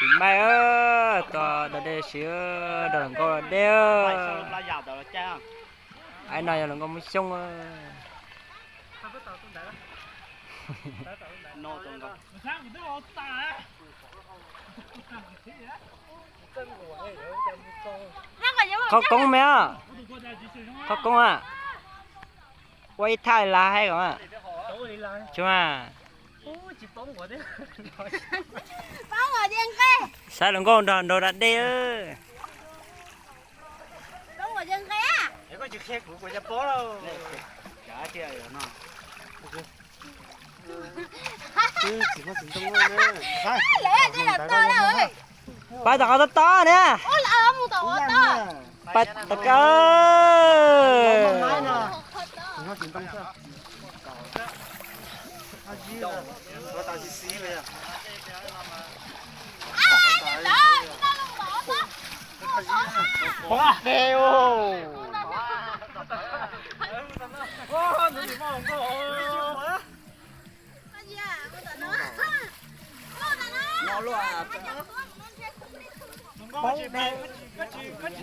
Tsis maij, tua da dej siv, da hluas nkauj da dej. Ai no yog hluas nkauj Hmoob Xyooj. Qhov koob me, qhov koob a. Ua ib thaj li lav haib kom. Tsuag. Saib hluas nkauj nrog nraug da dej. Pais tom qhov tob tob na. Pais tom qhov.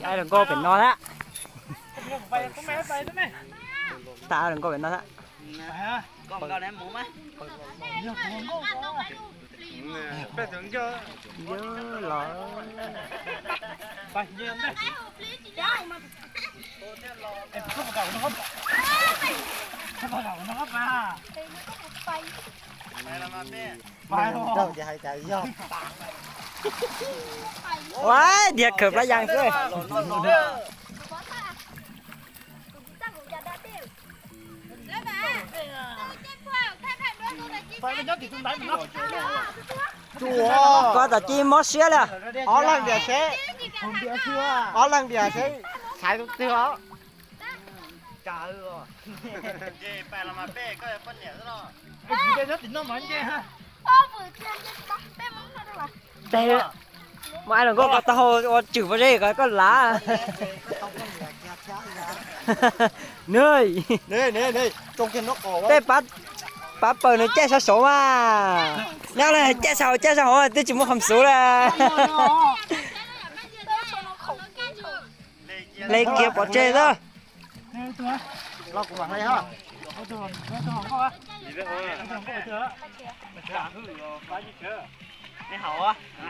Ai, hluas nkauj pem no thiab. Tag, hluas nkauj pem no thiab. Yog los. Ua diav khawm plab yas xwb. Koj tom ci mob siab li. Ob leeg diam seb, ob leeg diam seb, xaiv tus twg os. Tes, muaj ai hluas nkauj ko taub hau ua tswm pob zeb ko koj lav. Nws, tej pab paws nws caij sab saud mas, nyob li caij sab hauv caij sab hauv twb tsis muaj qhov xub li. Hle kiag pov tseg xwb.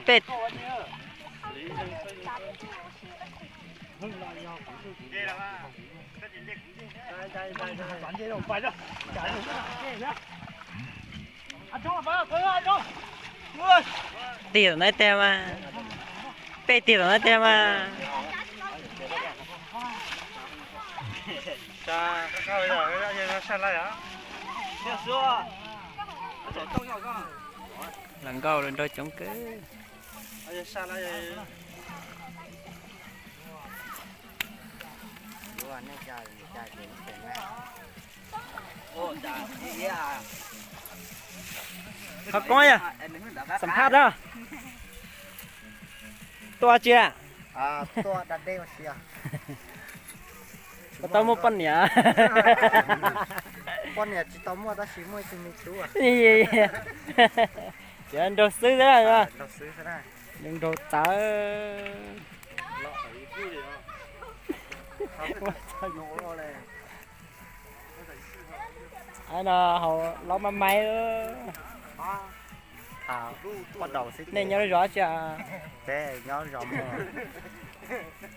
Peb, tig tom no teg mas, peb tig tom no teg mas. Hluas nkauj hluas nraug coob kawg. Qhov koob yog xam phaj da. Tua tsi? Puas tau muaj poj niam? Poj niam tsis tau muaj tab sis muaj ib tug me tub. Ces nraug xwb xwb, nraug tawv. Ai no hauv laub mab maib. Nej nyob lub zos tsi? Zos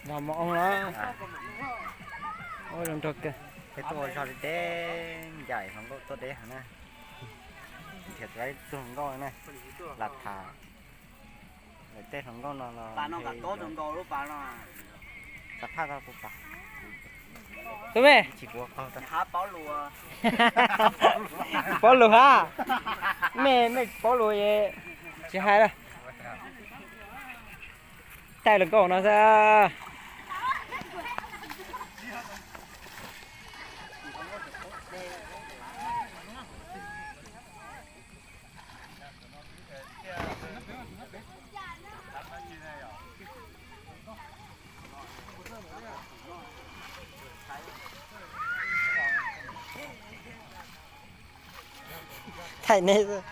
Moo Oos los? Ua zoo nraug kawg. Peb tuaj ua zog deb deb, ncaim hluas nkauj tuaj deb heev na. Nrhiav tau ib tug hluas nkauj na, lam tham. Lawv tej hluas nkauj no los, tus me, paub lus hab, mej mej paub lus tsis hais lawm. Taij hluas nkauj no xwb. Thaij neb xwb.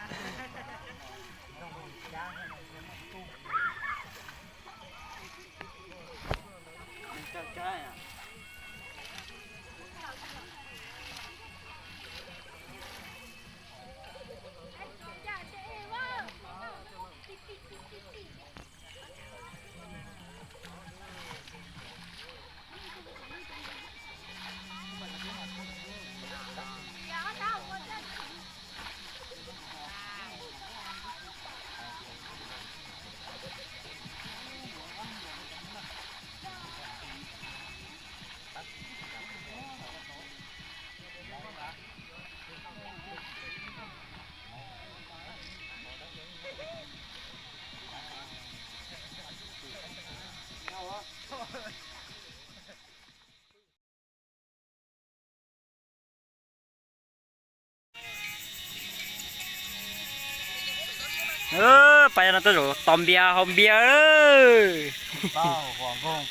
Pais no tuaj zaum tos npias haus npias.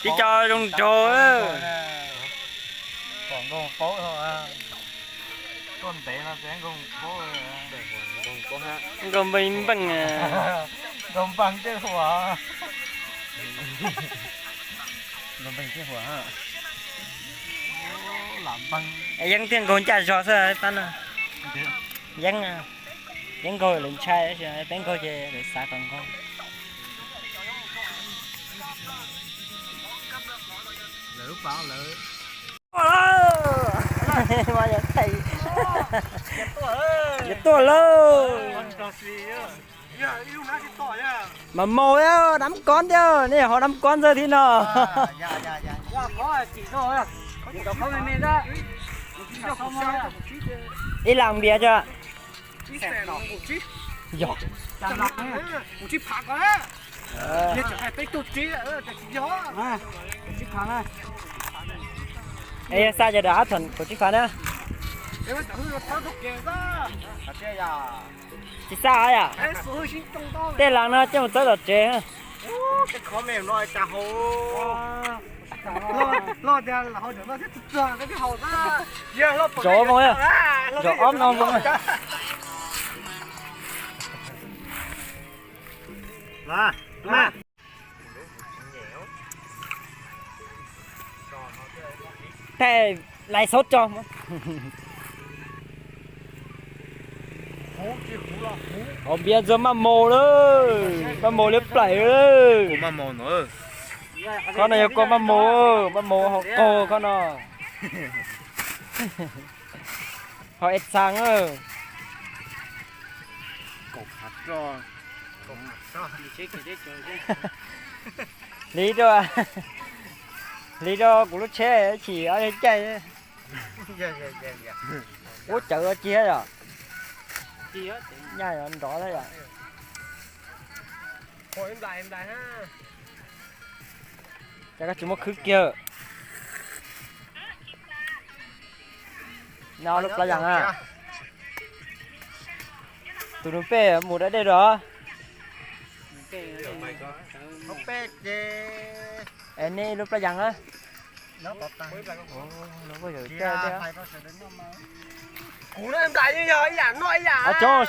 Tib co zoo nraug. Nkaus npeej npeej. Yeeb thiaj nkaug ncaj zog xwb pab no. Yeeb, yeeb nkaug lawv ntshai, peb nkaug ces lawv xav kom nkaug. Lawv lub pas lawv. Yuav tuaj lauj. Mas maus, dab kob thiab, nej ho dab kob ntxawg thiab no. Ib las npias tso. Yog. Es yog xa cov dam ab thaum kaum tsib phav na. Tsis xa yom. Tej las no coj mus txawb tom tsev. Zov moo, zov ob no moo. Tej lais xauv tso. Haus npias ntxawg maj maus lawm, maj maus liab plaim lawm. Qhov no yog kua maj maus, maj maus haus qaug qhov no. Haus es txaas. Hliv rau, hliv rau kuv lub tsheb chim ob caij. Ub, cawv ua ciag yom. Nyaj nrov thiab yom. Cas koj tsis muab khwb kiag? No lub plab yas na. Tus nus pej mus da dej rau. Es nej lub plab yas na. Coob,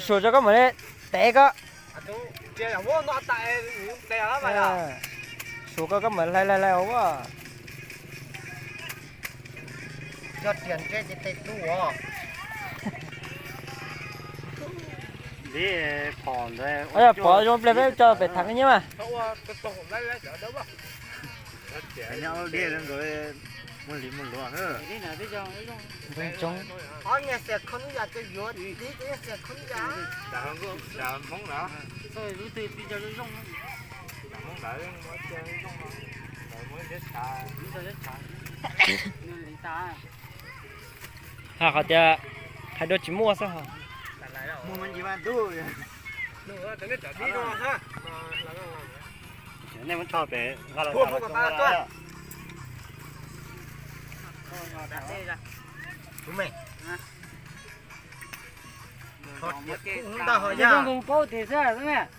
suav cov koj mam li tev koj. Suav koj, koj mam hlais hlais hlais ua. Pov zoo pliag peb coj pem thav koj nyiab mas. Ha, qhov tias hais dua tsis muaj xwb ho. Ntag ho ya. Zoo nkaus paub tiag xwb.